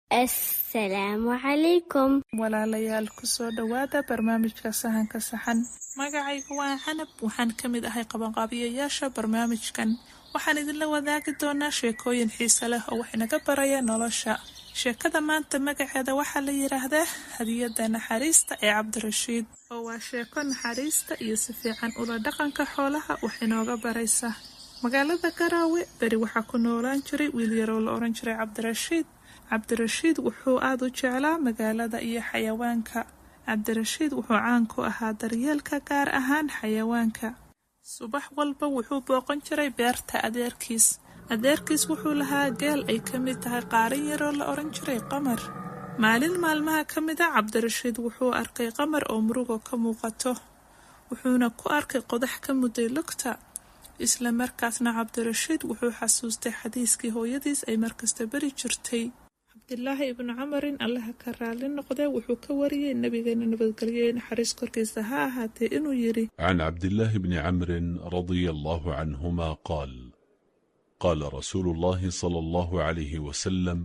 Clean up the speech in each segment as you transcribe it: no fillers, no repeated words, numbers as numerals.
Assalaamu calaykum. Walaalayaal, kusoo dhowaada barnaamijka Sahanka Saxan. Magacaygu waa Canab, waxaan ka mid ahay qabanqaabiyayaasha barnaamijkan. Waxaan idinla wadaagi doonaa sheekooyin xiise leh oo wax inaga baraya nolosha. Sheekada maanta magaceeda waxaa la yidhaahdaa Hadiyadda Naxariista ee Cabdirashiid, oo waa sheeko naxariista iyo si fiican ula dhaqanka xoolaha wax inooga baraysa. Magaalada Garaawe beri waxaa ku noolaan jiray wiil yaroo la oran jiray Cabdirashiid. Cabdirashiid wuxuu aada u jeclaa magaalada iyo xayawaanka. Cabdirashiid wuxuu caan ku ahaa daryeelka, gaar ahaan xayawaanka. Subax walba wuxuu booqan jiray beerta adeerkiis. Adeerkiis wuxuu lahaa geel ay ka mid tahay qaarin yaroo la oran jiray Qamar. Maalin maalmaha ka mid a, Cabdirashiid wuxuu arkay Qamar oo murugo ka muuqato, wuxuuna ku arkay qodax ka mudday lugta. Isla markaasna Cabdirashiid wuxuu xasuustay xadiiskii hooyadiis ay markasta beri jirtay. Cabdilaahi ibnu Camarin, Allaha ka raali noqdee, wuxuu ka wariyey Nabigeena, nabadgelyo naxariis korkiisa ha ahaatee, inuu yidhi: عن عبد الله بن عمرو رضي الله عنهما قال: قال رسول الله صلى الله عليه وسلم: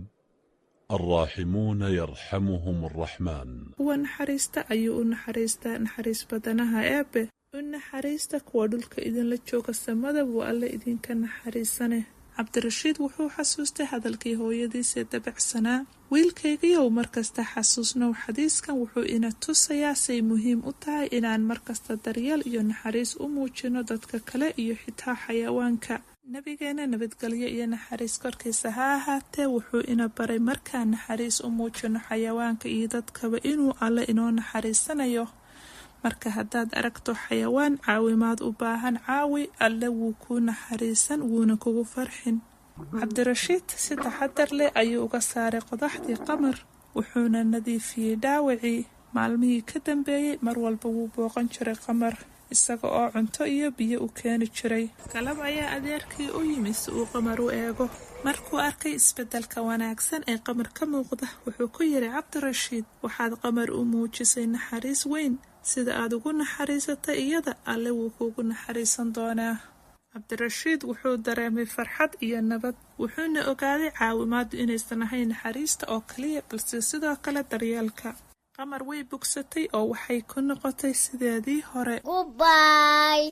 الراحمون يرحمهم الرحمن. Kuwa naxariista ayuu u naxariistaa naxariis badanaha Eebe. U naxariista kuwa dhulka idinla jooga, samada buu Alle idinka naxariisane. Cabdirashiid wuxuu xasuustay hadalkii hooyadiisee dabacsanaa. Wiilkaygiyow, markasta xasuusnow xadiiskan. Wuxuu ina tusayaa say muhiim u tahay inaan markasta daryeel iyo naxariis u muujino dadka kale iyo xitaa xayawaanka. Nabigeena, nabadgelyo iyo naxariis korkiisa ha ahaatee, wuxuu ina baray markaan naxariis u muujino xayawaanka iyo dadkaba inuu Alle inoo naxariisanayo. Marka haddaad aragto xayawaan caawimaad u baahan, caawi. Alle wuu kuu naxariisan, wuuna kugu farxin. Cabdirashiid si taxadar leh ayuu uga saaray qodaxdii Qamar, wuxuuna nadiifiyey dhaawacii. Maalmihii ka dambeeyey mar walba wuu booqan jiray Qamar, isaga oo cunto iyo biyo u keeni jiray. Galab ayaa adeerkii u yimi si uu Qamar u eego. Markuu arkay isbeddelka wanaagsan ee Qamar ka muuqda, wuxuu ku yidhi Cabdirashiid: "Waxaad Qamar u muujisay naxariis weyn. Sida aad ugu naxariisatay iyada, Alle wuu kuugu naxariisan doonaa." Cabdirashiid wuxuu dareemay farxad iyo nabad, wuxuuna ogaaday caawimaadu inaysan ahayn naxariista oo kaliya, balse sidoo kale daryeelka. Qamar way bogsatay oo waxay ku noqotay sideedii hore. Goodbye.